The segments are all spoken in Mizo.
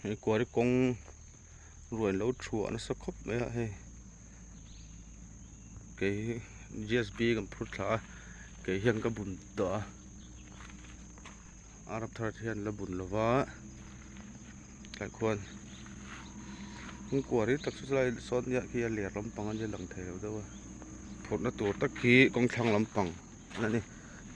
Hei kuari kawng ruai an lo thuah nasa khawp mai a hei kei hi G S B kan phur thla a kei hian ka bun tawh a Arab thar te hian an la bun lo va tlai khuan kawngkuar hi tak chu lai sawn nia khi a ler lampang a nia lang thei lo deuh a phurhna tur tak khi kawng thlang lampang a ni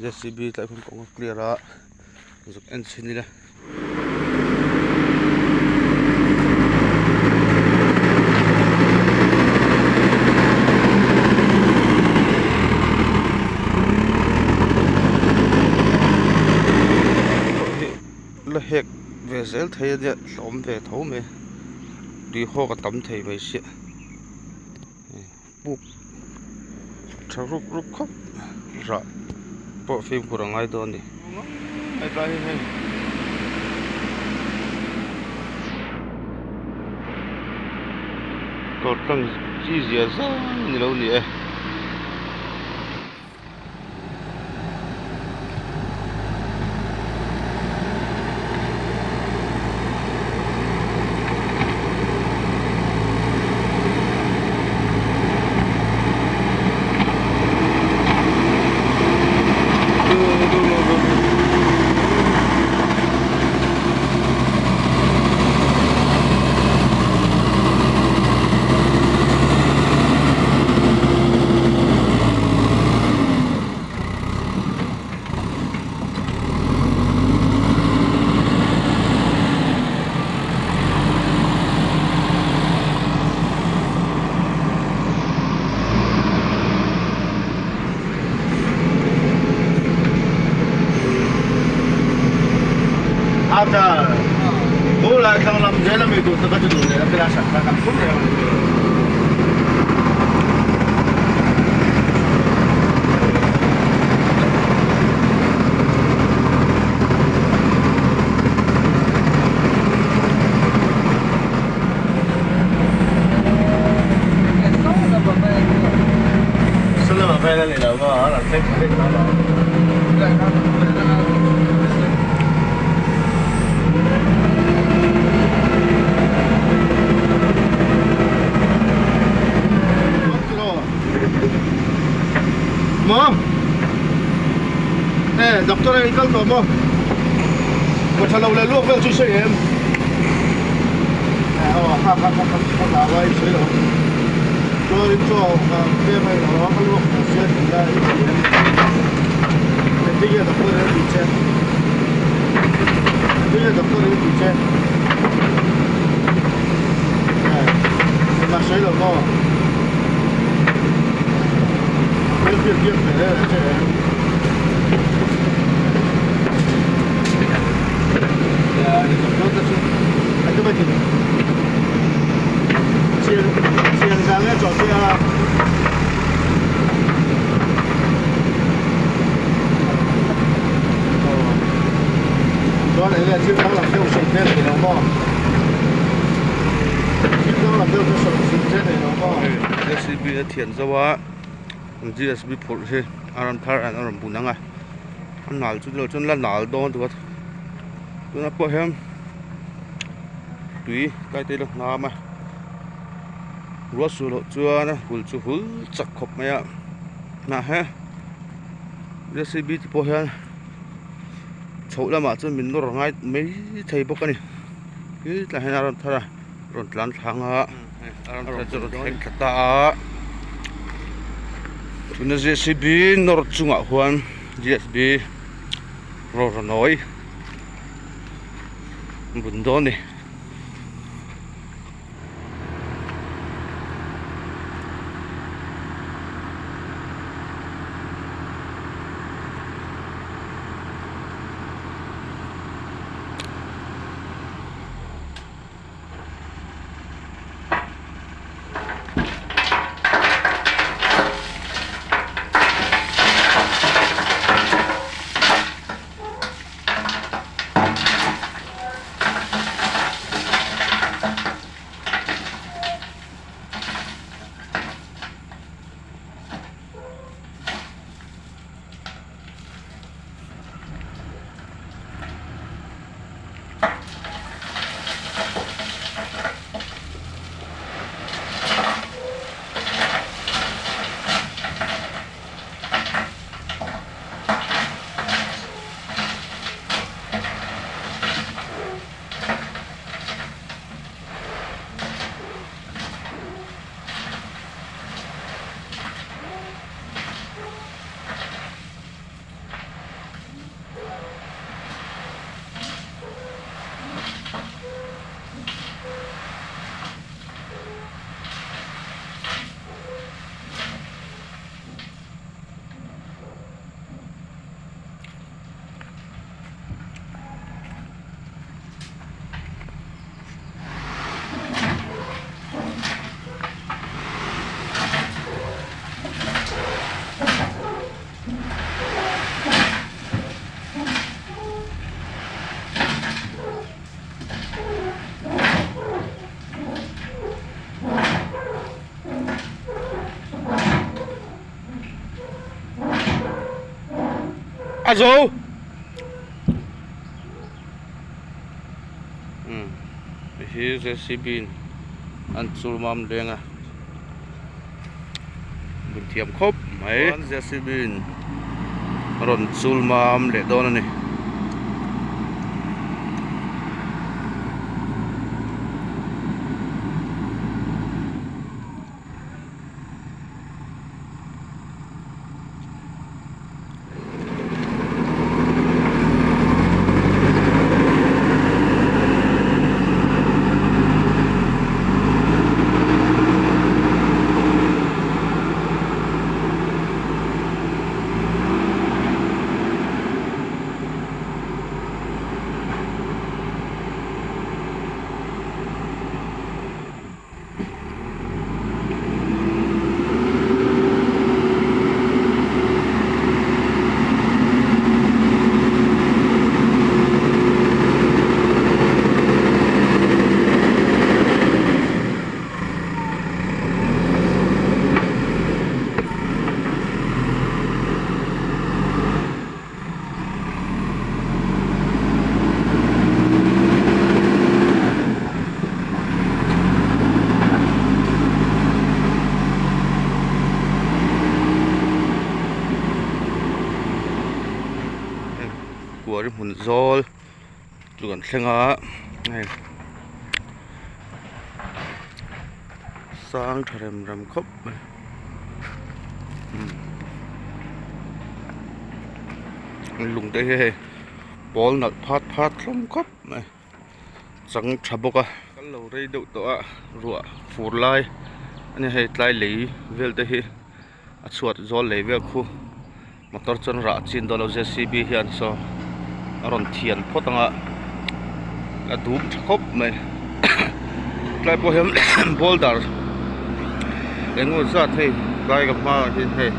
J C B tlai khuan kawng a clear a zuk en chhin ila. La hek ve zel thei a nia hlawm ve tho mai tui hawk a tam thei mai sia puk tha rup rup khawp rah pawh fimkhur a ngai dawn a ni. Kawr tlang chi zia zang ni lo ni e. Doctor a kal tawh maw ka tha lo leh luak vel chu sawi em aw ha ha ha ha ka hlau a i sawi lo chuan chaw ka tlem a i lo a ka luak tur sia tih la i sawi em engtin nge doctor in a tih che engtin nge doctor in a tih che engmah sawi lo maw hmel biak biak ve reng che em. J C B a thian zo a G S B phurh hi a rawn thar an rawn bun ang a a nal chu chuan la nal dawn tawh a tunah pawh hian tui kai te la hnam a ruah suh loh chuan a hul chu hul chak khawp mai a hnah he J C B te pawh hian chhoh lamah chuan min nawr ngai mai thei bawk a ni tlai hian a rawn thar a rawn tlan thlang a a rawn thleng thla ta a tuna J C B nawr chungah huan G S B rawrawnawi bun dawn a ni. A zo hi J_C_B in an chul mam leng a bun thiam khawp mai J_C_B in a rawn chul mam leh dawn a ni. Kuari hmun zawl chu kan thleng a hei sang tha rem rem khawp mai lung te hi hei pawl nalh phat phat hlawm khawp mai. Chang tha bawk a kal lo rei deuh tawh a ruah fur lai a ni hei tlai lei vel te hi a chhuat zawl lei vel khu motor chuan rah chin dawn lo J_C_B hian saw a rawn thian phawt ang a a dum tha khawp mai tlai pawh hian boulder eng emaw zat hei tlai ka hmaah hian hei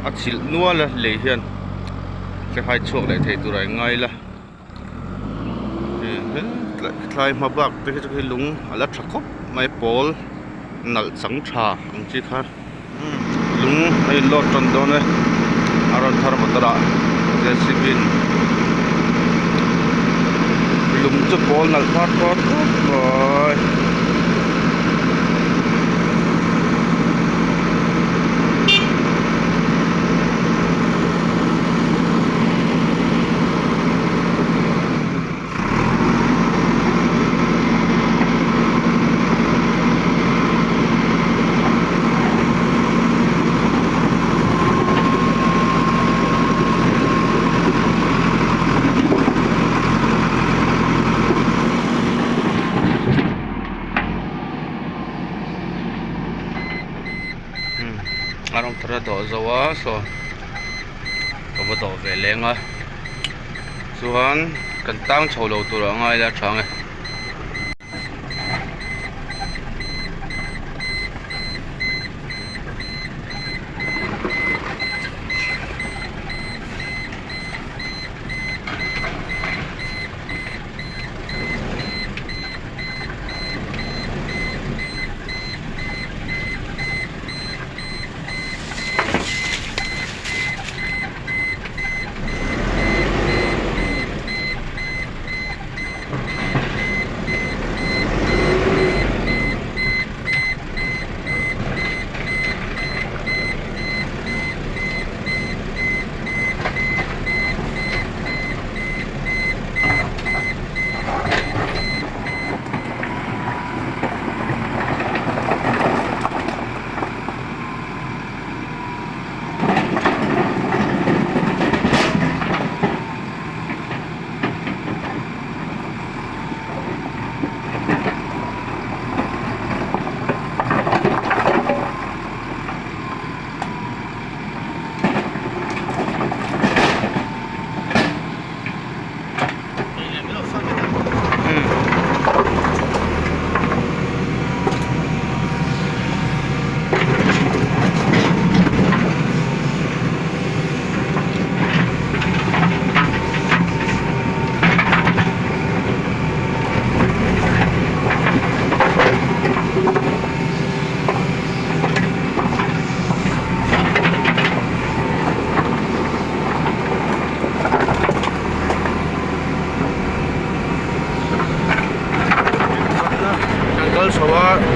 a chilh nual a lei hian sangha chhuak leh thei tur ah i ngai la. Thlai hma bak te hi chu khi lung a la tha khawp mai pawl nalh chang tha ang chi kha lung a in load tan dawn e a rawn thar motor ah J_C_B in lung chu pawl nalh phar phar khawp mai. A rawng thar a dawh zo a saw ka va dawh ve leng a chuan kan tang chho lo tur ah ngai la chang e.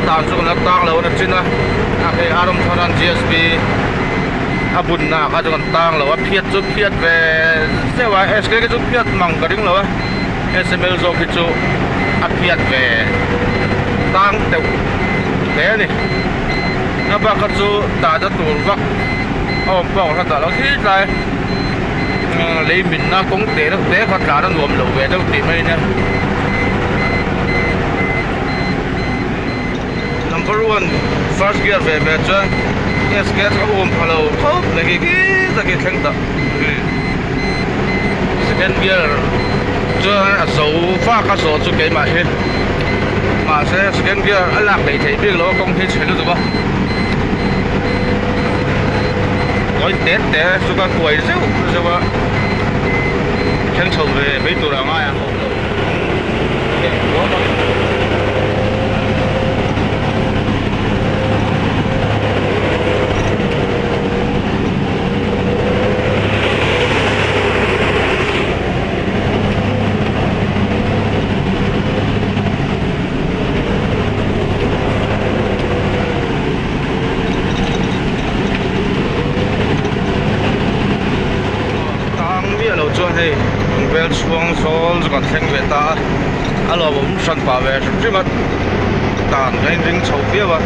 tan chu kan la tang lo a chin a a hei a rawng thar a G S B a bunna ah kha chu kan tang lo a phiat chu phiat ve zeuh a S K khi chu phiat mang ka ring lo a S M L zawk hi chu a phiat ve tang deuh hle a ni a bak kha chu tahna tur vak a awm pawh ka hre ta lo khi tlai lei minna kawng teh deuh te kha tlan a nuam lo ve deuh tih mai ania number one first gear ve ve chuan S gear chu a um pha lo khawp mai khi khi tak hi thleng ta second gear chuan a zo fak a zawh chu keimah hi mahse second gear a lak theih theih bik lo a kawng hi chhe lutuk a tawi te te chu ka kuai zeuh zeuh a thleng chho ve mai tur a ngai ang. Tang miah lo chuan hei kan vel chhuang zawl chu kan thleng ve ta a a lawmawm hran pah ve hrim hrim a tan kan inring chho viau a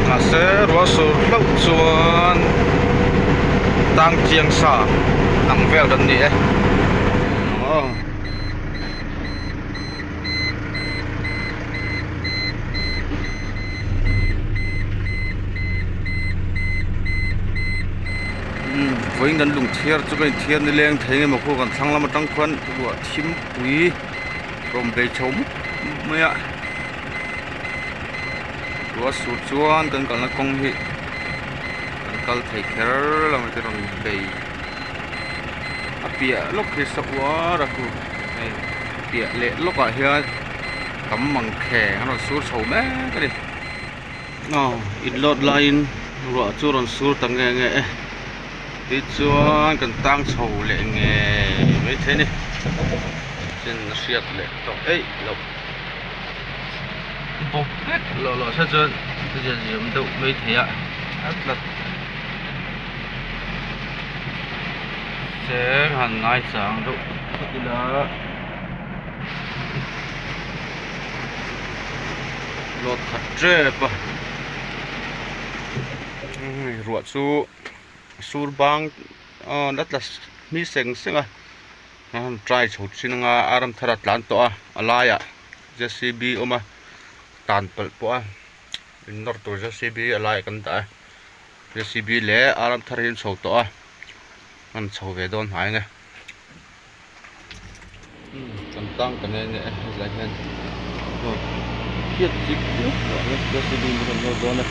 mahse ruah sur hlauh chuan tang chiang sa ang vel kan ni e. Vawiin kan lung thiar chu ka inthiar ni leng thei nge maw khu kan thlang lam atang khuan ruah thim pui rawn bei chho mup mai a ruah sur chuan kan kalna kawng hi kan kal thei kher lo ang te rawn bei a piah lawk hi sa uar a khu hei piah leh lawkah hian tam mang kheng a rawn sur chho mek a ni. Aw in load laiin ruah chu rawn sur ta nge nge e tichuan kan tang chho leh ngei maithei a ni chin a hriat leh tawh eih loh bawk vek loh loh se chuan zia ziam deuh maithei a a tlat cheng han ngaichang deuh phawt ila. Load khat tep a ruah chu sur bang aw la tla hmi seng seng a han try chho thin anga a ram thar a tlan tawh a a laiah J C B awm a tan palh pawh a in nawr tur J C B a laiah kan dah a J C B leh a ram thar hi an chho tawh a an chho ve dawn hnai ang e. Kan tang ta nge nge e helai hian aw phiat chik viau tawh ang e J C B in kan nawr dawn a.